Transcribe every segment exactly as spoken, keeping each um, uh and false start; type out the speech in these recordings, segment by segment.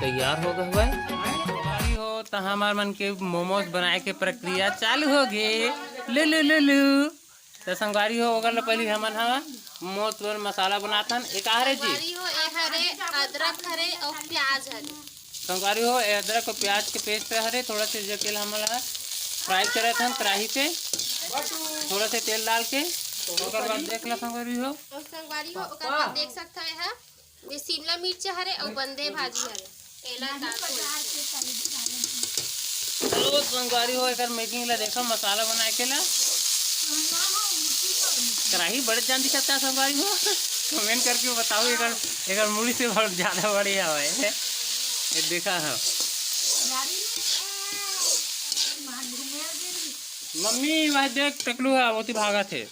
तैयार हो गए हवय। संगवारी हो, त हमर मन के मोमोज बनाए के प्रक्रिया चालू हो गे। लुलु लुलु। त संगवारी हो, ओकर ले पहिली हमन ह मोमोज बर मसाला बनाथन। एक हरे जी। संगवारी हो, एक हरे अदरक हरे अउ प्याज हरे। संगवारी हो, ए अदरक अउ प्याज के पेस्ट हरे, थोड़ा से जेके ल हमन ह फ्राई करत हन कढ़ाई पे, थोड़ा से तेल डाल के। ओकर बाद देख ला संगवारी हो। अउ संगवारी हो, ओकर बाद देख सकत हवे ह ये शिमला मिर्च हरे अउ बंदे भाजी हरे। एला डाल दो। चलो संगवारी हो, एकर मेकिंग ला देखो, मसाला बनाए के ला। कढ़ाई बड़े जान दिखत का संगवारी हो? कमेंट करके बताओ, एकर, एकर मुड़ी से बहुत ज्यादा बड़े हवे। ये देखा हो। मम्मी, वह देख, टकलू है, बहुत ही भागत है।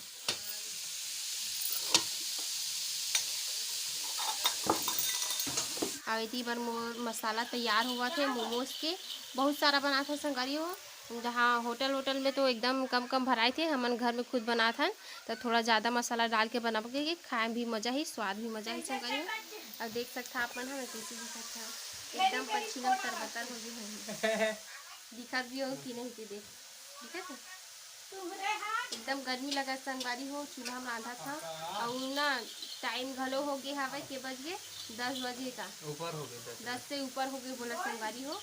अउ एती बर मोर मसाला तैयार होवत हे मोमोज के। बहुत सारा बनात हे संगवारी हो, जहाँ होटल वोटल में तो एकदम कम कम भराए थे, हमन घर में खुद बनात हन, त थोड़ा ज़्यादा मसाला डाल के बनाबो के खाए में भी मज़ा ही, स्वाद भी मज़ा ही संगवारी हो। अउ देख सकथा आप मन ह, मैं कइसे दिखत हव, एकदम पछीना तरबतर हो गे हवे। दिखत भी हो कि नहीं, ते देख, दिखत हे? एकदम गर्मी लगत संगवारी हो, चूल्हा में रांधत हव। अउ ना, टाइम घलो हो गे हवय, के बज गे? दस बजे का। ऊपर हो गे, दस। दस से ऊपर हो गे बोला संगवारी हो।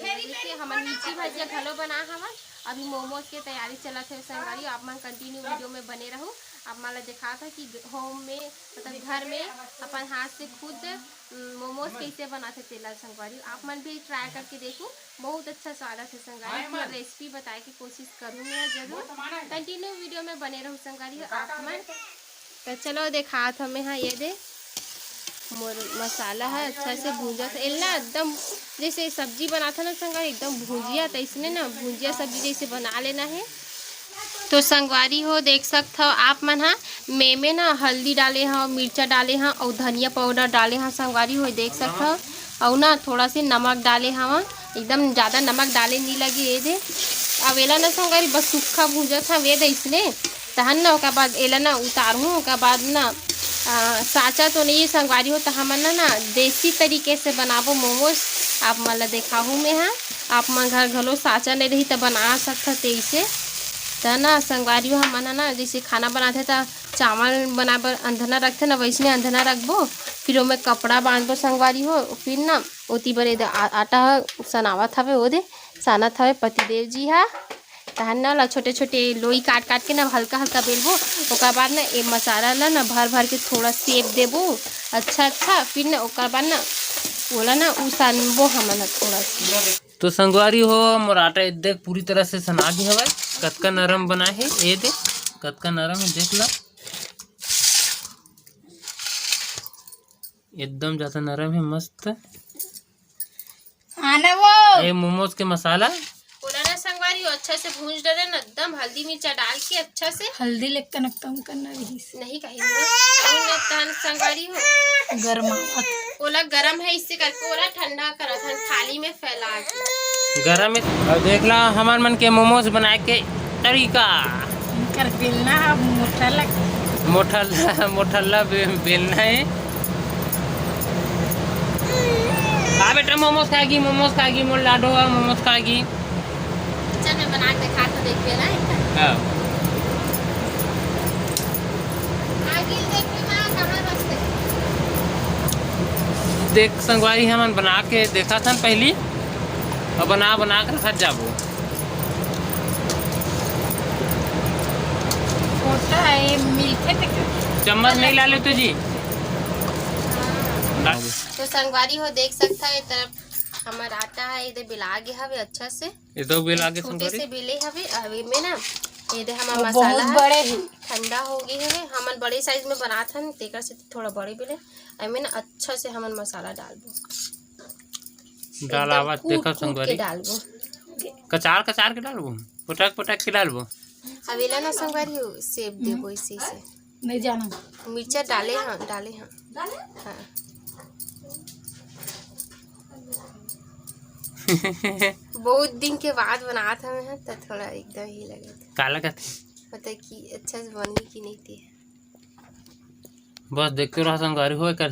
ए वजह से हमन मिर्ची भजिया घलो बना हवन। अभी मोमोज के तैयारी चलत हे संगवारी हो, आप मन कंटिन्यू वीडियो में बने रहू। आप मन ला देखात हव कि होम में, मतलब घर में अपन हाथ से खुद, उम, मोमोज कैसे बनाथे तेला संगवारी हो। आप मन भी ट्राई करके देखू, बहुत अच्छा स्वाद आथे संगवारी हो। पूरा रेसिपी बताए के कोशिश करूँ मैं जरूर। कंटिन्यू वीडियो में बने रहू संगवारी हो आप मन। तो चलो देखात हव मैं हा, ये दे मोर मसाला है अच्छा से भूंजत हे। एला एकदम जैसे सब्जी बनाथन ना संगवारी, एकदम भुंजिया, तइसने ना भुंजिया सब्जी जैसे बना लेना है। तो संगवारी हो, देख सकत हव आप मन हा, मैं में ना हल्दी डाले हव, मिर्चा डाले हव अउ धनिया पाउडर डाले हव संगवारी हो, देख सकत हव। अउ ना थोड़ा से नमक डाले हव, एकदम ज़्यादा नमक डाले नी लगे ये दे। अब एला ना संगवारी बस सुक्खा भूंजत हव ये दे इसने, तहन ना ओकर बाद एला ना उतारहूँ, ओकर बाद ना, आ, साँचा तो नहीं है संगवारी हो, त हमन ना, ना देसी तरीके से बनाबो मोमोज, आप मन ला देखाहूँ मैं हा। आप मन घर घलो साँचा नहीं रही त बना सकत हव तेइसे। त ना संगवारी हो, हमन ह ना जैसे खाना बनाथे त चावल बनाए बर अंधना रखथे ना, वैसने अंधना रखबो, फिर ओमे कपड़ा बांधबो संगवारी हो, फिर ना ओती बर ए दे आ-, आटा ह सनावत हवे, ओ दे सानत हवे पतिदेव जी हा। तहन ना ला छोटे छोटे लोई काट काट के ना हल्का हल्का बेलबो। ओकर बाद ना ए मसाला ला ना भर भर के थोड़ा शेप देबो अच्छा अच्छा। फिर ना ओकर बाद ना ओला ना उसनबो हमन ह थोड़ा सा। तो संगवारी हो, मोर आटा ए देख पूरी तरह से सना गे हवय। कतका नरम बना हे, ए दे कतका नरम हे, देख ला, एकदम ज्यादा नरम हे, मस्त। आना वो। ए मोमोज के मसाला। ओला ना संगवारी हो, अच्छा से भूंज डरे ना, एकदम हल्दी मिर्चा डाल के अच्छा से। हल्दी ले कनक तम करना रहिस। नहीं कही ना। अउ ना तहन संगवारी हो। गरमावत। ओला गरम है, इससे करके ओला ठंडा करत हन थाली में फैला के। गरम है। अउ देख ला हमर मन के मोमोज बनाए के तरीका। एकर बेलना ह मोटा लग। मोटा ल-, मोटा ल बे-, बेलना है। आ बेटा, मोमोज खाएगी, मोमोज खाएगी, मोर लाडो ह मोमोज खाएगी। चल, मैं बना के दिखा तो देख बेला है। हाँ। आगे देख के माँ कहाँ रखते? देख संगवारी, हमन बना के देखत हन पहली, अउ बना, बना के रखत जाबो। छोटा है, मिलथे त चम्मच नहीं ला लेते जी। तो संगवारी हो, देख सकता है, ए तरफ हमर आटा है, इधर बेला गे हवे अच्छा से। ये दो बेला गे छोटे संगवारी। से बेले हवे, अब एमे ना, ये दे हमर वो मसाला बहुत है, बड़े ही। ठंडा हो गे हवे। हमन बड़े साइज में बनात हन, तेकर से थोड़ा बड़े बेले। एमे ना अच्छा से हमन मसाला डालबो। डालावत एकदम कूट, देखो कूट के संगवारी। डालबो। कचार, कचार के डालबो, पटक, पटक के डालबो। अब एला ना संगवारी हो, शेप देबो इसी से। नहीं जाना। मिर्चा डाले हाँ, डाले हाँ। डाले? हाँ। बहुत दिन के बाद बनात हवे हाँ, त थोड़ा एकदम ही लगत। काला कथे? पता कि अच्छा से बनी कि नहीं ते। बस देखते रहो संगवारी हो, एकर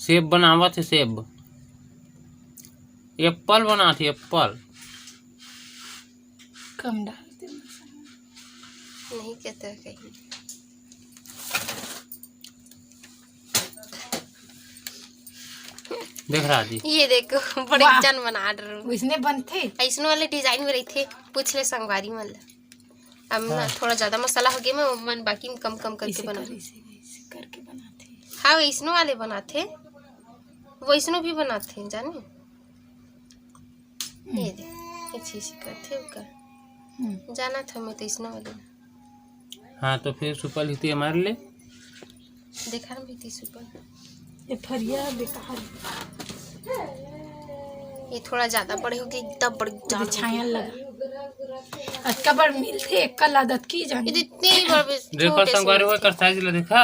शेप बनावत हे, शेप। एप्पल बनाथे, एप्पल। कम डाल दे। नहीं कहते कहीं। देख रहा जी। ये देखो, बड़े वाह। जन बना रहे हो। वैसने बनथे? ऐसनो वाले डिजाइन में रहिथे, पूछ ले संगवारी मन ला। अब ना हाँ। थोड़ा ज्यादा मसाला हो गया, मैं मन बाकी में कम कम करके ऐसे बना कर, ऐसे, ऐसे करके बनाथे। हाँ, वैसनो वाले बनाथे, वैसनो भी बनाथे, जाने। ये दे, ऐसे ऐसे करथे ओकर। हम्म। जाना था मैं तो इसने वाले। हाँ, तो फिर सुपल हिती मार ले। देखा ना भीती सुपल। ये फरिया बेकार। ये थोड़ा ज्यादा बड़े हो गए, एकदम बड़े ये जान हो छाया गए। लगा। अतका बड़ मिलथे, एक कल आदत की जाने। ये तो इतने ही बड़े, देखो छोटे से संगवारी हो, मिलथे। एकर साइज ला देखा,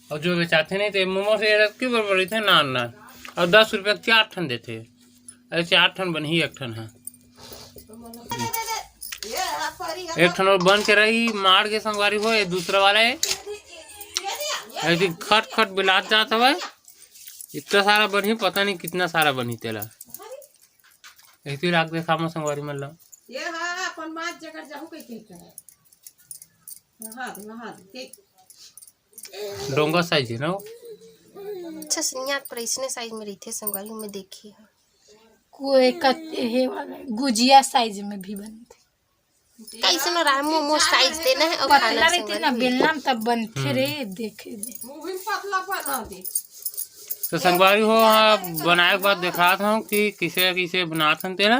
और जो बेचाथे नहीं तो मोमो से ये रख के बड़ बड़ी थे नान नान, और दस रुपया के चार ठन देथे। अरे चार ठन बनही, एक ठन है, एक ठन और बन के रही, मार के संगवारी हो, ये दूसरा वाला है। ऐसे खट खट बिलात जात हवय, इतना सारा बनही, पता नहीं कितना सारा बनही तेला। ऐसे राख देखा मैं संगवारी मन ला। ये हा अपन मात जगह जाहू कह के है। नहा दे, नहा दे, ठीक। डोंगा साइज है ना वो? अच्छा, सिनिया पर इसने साइज में रहिथे संगवारी में देखी है। कोई कत-, हे वाला गुजिया साइज में भी बनथे। कैसन रहा मोमो साइज देना है और पतला खाना रहथे संगवारी ना, में। बेलना में तब बनथे हम्म। रे, देखे दे। मुँह में पतला बना दे। तो संगवारी हो, हाँ, बनाए के बाद देखात हूँ कि किसे किसे बनात हन तेला।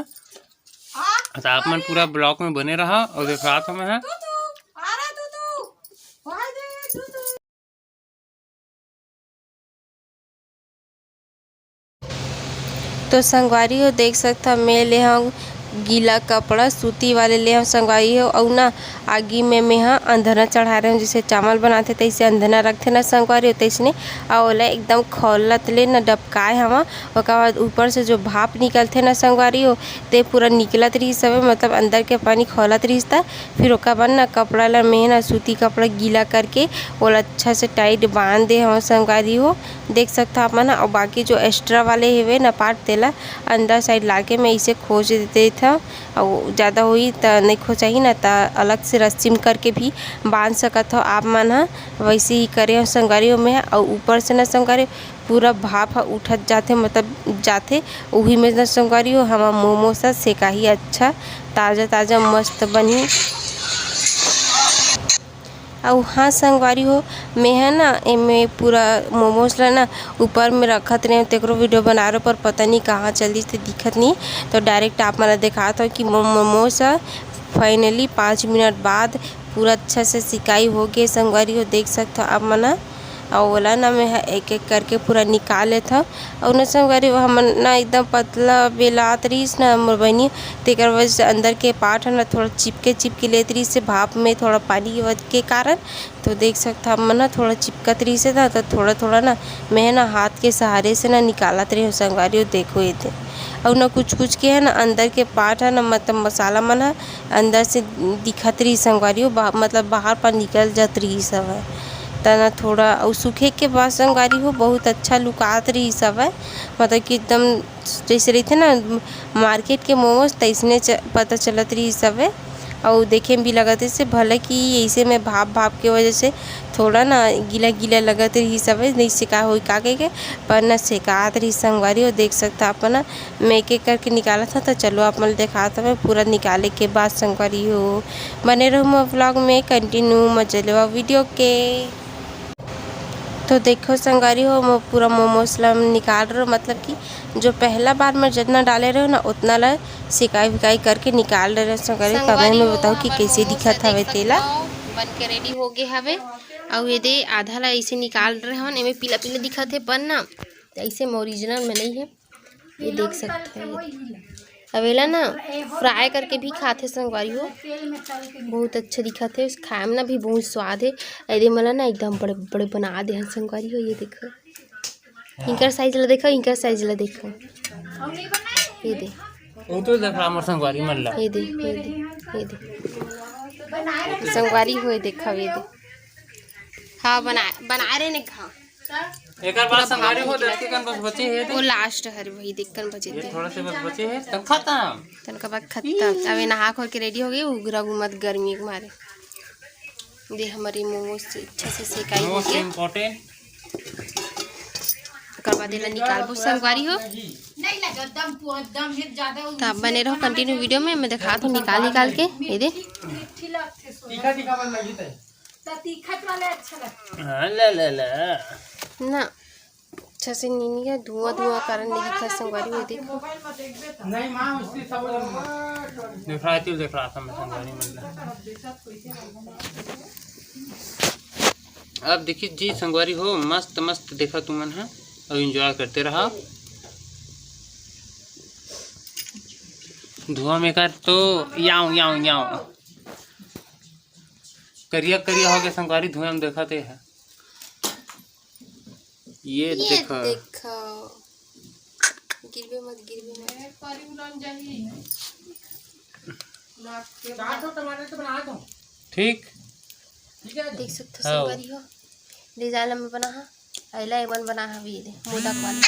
तो आप मन पूरा ब्लॉग में बने रहा और देखात हूँ मैं, हाँ। तू, तू, अरे तू, तू, भाई दे, तू, तू। तो संगवारी हो, देख सकथव, मैं ले हव गीला कपड़ा, सूती वाले ले हव संगवारी हो। अउ ना आगी में मैं ह अंधना चढ़ा रहे हव, जैसे चावल बनाथे तैसे अंधना रखथे ना संगवारी हो, तैसने। अउ ओला एकदम खौलत ले ना डबकाए हव। ओकर बाद ऊपर से जो भाप निकलथे ना संगवारी हो, ते पूरा निकलत रहिस हवे, मतलब अंदर के पानी खौलत रहिस त फिर ओकर बाद ना कपड़ा ला मैं ना सूती कपड़ा गीला करके ओला अच्छा से टाइट बांध दे हव संगवारी हो। देख सकथव आप मन ह। अउ बाकी जो एक्स्ट्रा वाले हेवे ना पार्ट, तेला अंदर साइड लाके मैं इसे खोंच देत हव। अउ ज़्यादा होही त नइ खोंचाही ना, त अलग से रस्सी में करके भी बांध सकत हव आप मन ह। वैसे ही करे हव संगवारी हो मैं ह। अउ ऊपर से ना संगवारी पूरा भाप ह उठत जाथे, मतलब जाथे, उही में ना संगवारी हो हमर मोमोस ह सेकाही अच्छा, ताजा ताजा मस्त बनही। अउ हाँ संगवारी हो, मैं ह ना एमे पूरा मोमोस ला ना ऊपर में रखत रहेंव, तेकरो वीडियो बना रहे, पर पता नहीं कहाँ चल दिस ते दिखत नहीं। तो डायरेक्ट आप मन ला देखात हव कि मो-, मोमोस ह फाइनली पाँच मिनट बाद पूरा अच्छा से सिकाई हो गे संगवारी हो, देख सकथव आप मन ह। अउ ओला ना मैं ह एक एक करके पूरा निकाल लेथव। अउ ना संगवारी हो, हमन ना एकदम पतला बेलात रहिस ना मोर बहिनी, तेकर वजह से अंदर के पार्ट ह ना थोड़ा चिपके चिपके लेत रहिस हे भाप में थोड़ा पानी के वजह के कारण। तो देख सकथव आप मन ह, थोड़ा चिपकत रहिस हे ना, तो थोड़ा थोड़ा ना मैं ह ना हाथ के सहारे से ना निकालत रहेंव संगवारी हो, देखो ये दे। अउ ना कुछ कुछ के है ना अंदर के पार्ट है ना, मतलब मसाला मन ह अंदर से दिखत रहिस संगवारी हो, बा-, मतलब बाहर पर निकल जात रहिस हवय। त ना थोड़ा अउ सूखे के बाद संगवारी हो बहुत अच्छा लुकात रहिस हवय, मतलब कि एकदम जैसे रहिथे ना मार्केट के मोमोज, तैसने च-, पता चलत रहिस हवय। अउ देखे में भी लगत रहिस हे, भले कि ऐसे में भाप, भाप के वजह से थोड़ा ना गीला, गीला लगत रहिस हवय, नहीं सेका होई का कहिके, पर ना सेकात रहिस संगवारी हो। देख सकथव आप ना, मैं एक एक करके निकालत हव, त चलो आप मन ल देखात हव पूरा निकाले के बाद संगवारी हो। बने रहू मोर vlog में, continue मजा लेवा वीडियो के। तो देखो संगवारी हो, मैं पूरा मोमोस ला निकाल रहे हो, मतलब कि जो पहला बार मैं जितना डाले रहे हो ना, उतना ला सिकाई विकाई करके निकाल रहे हो संगवारी। संगवारी कमेंट में हो, बताओ कि हमर कैसे मोमोस दिखत हवे देख तेला। सकथव, बन के रेडी हो गे हवे। अउ ये दे आधा ला ऐसे निकाल रहे हन, एमे पीला पीला दिखत हे, पर ना ऐसे में ओरिजिनल में नहीं है। ये देख सकते हैं, अब एला ना फ्राई करके भी खाथे संगवारी हो, बहुत अच्छा दिखत हे, खाए में ना भी बहुत स्वाद हे। एदे मला ना एकदम बड़े बड़े बना दे हन संगवारी हो, ये देखो, इनकर साइज ला देखो, इनकर साइज ला देखो, ये दे, वो तो देख रहा हमर संगवारी मन ला। ये दे, ये दे, ये दे, संगवारी हो, ये देखा, ये दे, हाँ, बना, बना रहे ने, हाँ। एकर बाद संगवारी हो, देख के कन बस बचे हे वो। लास्ट हर वही देख कन बचे ये थे। थोड़ा से बस बचे हे, तब खत्म। तनका बाद खत्म। अबे नहा खोर के रेडी हो गई, उगरा गुमत गर्मी के मारे। दे हमारी मोमोज से अच्छा से सेकाई हो मोमोज गया। इंपॉर्टेंट। ओकर बाद एला निकालबो संगवारी हो। नहीं लगा दम, दम है ज्यादा। तो आप बने रहो कंटिन्यू वीडियो में, मैं दिखात हूँ निकाल निकाल के। ये दे। तीखा तीखा मन लगी ते। तो तीखा वाला अच्छा लगता है। हाँ, ले, ले, ले। ना, अच्छा से नीनी है, धुआं धुआं कारण नहीं दिखा संगवारी हो। देख। नहीं माँ, उसकी सब देख रहा है, तू देख रहा था मैं संगवारी मन ला। अब देखिए जी संगवारी हो, मस्त मस्त देखा तुमन ह, अब एंजॉय करते रहा। धुआं में कर तो याव याव याव करिया करिया हो गया संगवारी, धुआं में देखा ते है। ये ये देखा। देखा। गिरबे मत, गिरबे मत। चार ठो टमाटर तो बना दो। ठीक। ठीक है। देख सकते हो हाँ। संगवारी हो, डिजाइन में बना हा, अइला एमन बना हा, ये दे, मोदक वाला।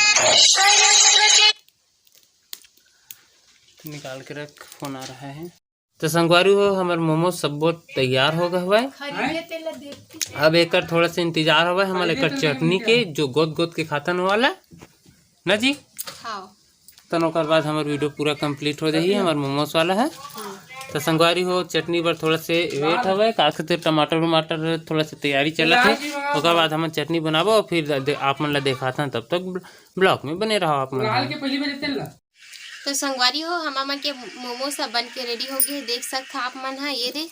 निकाल के रख, फोन आ रहा है। तो संगवारी हो, हमर मोमोज सब्बो तैयार हो गए हवय। खरीदे तेला देखती। अब एकर थोड़ा सा इंतजार हवय हमर एकर चटनी के, जो गोद गोद के खातन वाला ना जी। हाँ। तन ओकर बाद हमर वीडियो पूरा कंप्लीट हो जाही, हमर मोमोज वाला है। हाँ। तो संगवारी हो, चटनी बर थोड़ा से वेट हवय, काहे खातिर टमाटर वमाटर थोड़ा से तैयारी चलत है। ओकर बाद हमन चटनी बनाबो और फिर दे-, आप मन ला देखाथन, तब तक ब्लॉग में बने रहो आप मन। के पहली बार तेल ला। तो संगवारी हो, हमा मन के मोमोज ह बन के रेडी हो गए, देख सकत हा आप मन हा। ये दे,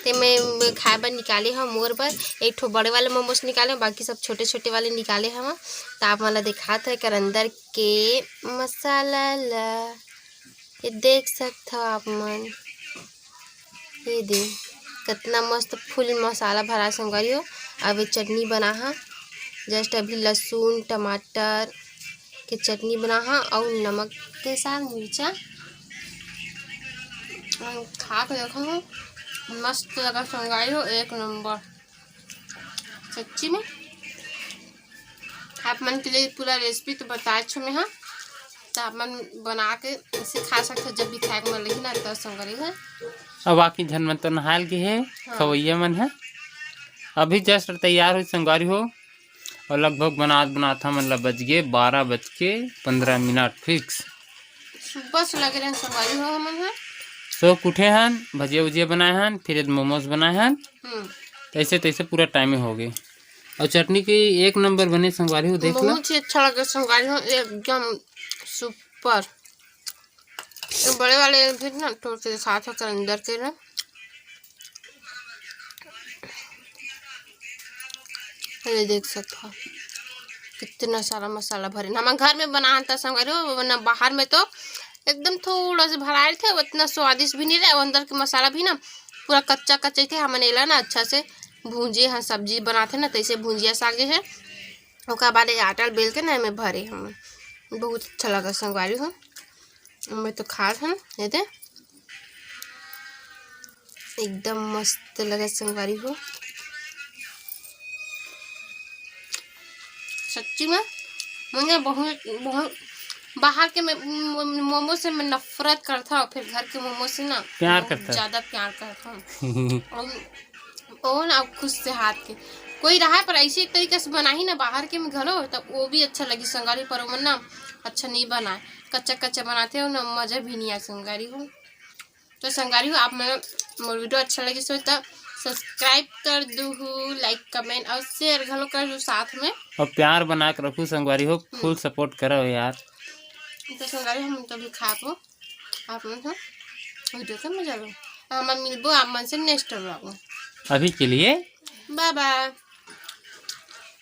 ते मैं खाए बर निकाले हव मोर बर। एक ठो बड़े वाले मोमोज निकाले हव, बाकी सब छोटे छोटे वाले निकाले हव। तो आप मन ला दिखात है एकर अंदर के मसाला ला, ये देख सकत हा आप मन। ये दे, कितना मस्त फुल मसाला भरा संगवारी हो। अब ये चटनी बना हा, जस्ट अभी लहसुन टमाटर के चटनी बना हा और नमक के साथ मिर्चा। और खा के देखो, मस्त लगा संगवारी हो, एक नंबर सच्ची में। आप मन के लिए पूरा रेसिपी तो बताए छो मैं हा, तो आप मन बना के इसे खा सकते हो जब भी खाए के मन लगी ना, तो संगवारी हो। अब बाकी झन मन तो नहायल गे हे, हाँ। खवैया मन है। अभी जस्ट तैयार हो संगवारी हो, और लगभग बनात बनात हमन ला बज गए बारह बज के पंद्रह मिनट फिक्स। सुबह से लगे रहे संगवारी हो हमन है। सो के उठे हन, भजिया उजिया बनाए हन, फिर मोमोज बनाए हन। हम्म। तैसे तैसे पूरा टाइम हो गए। और चटनी की एक नंबर बने संगवारी हो, देख लो। बहुत ही अच्छा लगे संगवारी हो, एकदम सुपर। ये बड़े वाले भी ना तोड़ के दिखा था अंदर के ना। ये देख सकते हो कितना सारा मसाला भरे। हम घर में बनाहन त संगवारी हो, वरना बाहर में तो एकदम थोड़ा से भराए थे, उतना स्वादिष्ट भी नहीं रहे। अंदर के मसाला भी ना पूरा कच्चा कच्चा थे। हमन एला ना अच्छा से भूंजे हैं, सब्जी बनाते ना, तैसे भूंजिया सागे है। ओकर बाद ये आटा बेल के ना एमे भरे हम। बहुत अच्छा लगा संगवारी हो। मैं तो खा रहा हूँ, ये दे। एकदम मस्त लगा संगवारी हो। सच्ची में मुझे बहुत, बहुत बाहर के मैं, मो-, मोमो से मैं नफरत करता हूँ, फिर घर के मोमो से ना प्यार बहुत करता है। ज्यादा प्यार करता हूँ। और ओन अब खुश से हाथ के कोई रहा, पर ऐसे एक तरीका से बनाही ना बाहर के में घलो, तब वो भी अच्छा लगी संगवारी, पर ओमन ना अच्छा नहीं बनाए, कच्चा कच्चा बनाते हो ना, मजा भी नहीं आए संगवारी हो। तो संगवारी हो, आप मन मोर वीडियो अच्छा लगी सो तो सब्सक्राइब कर दूहू, लाइक कमेंट और शेयर घलो कर दू साथ में। और प्यार बना के रखू संगवारी हो, फुल सपोर्ट करो यार। तो संगवारी हम तो भी खाबो, आप मन से वीडियो के मजा लो। हम मिलबो आप मन से नेक्स्ट व्लॉग में। अभी के लिए बाय बाय।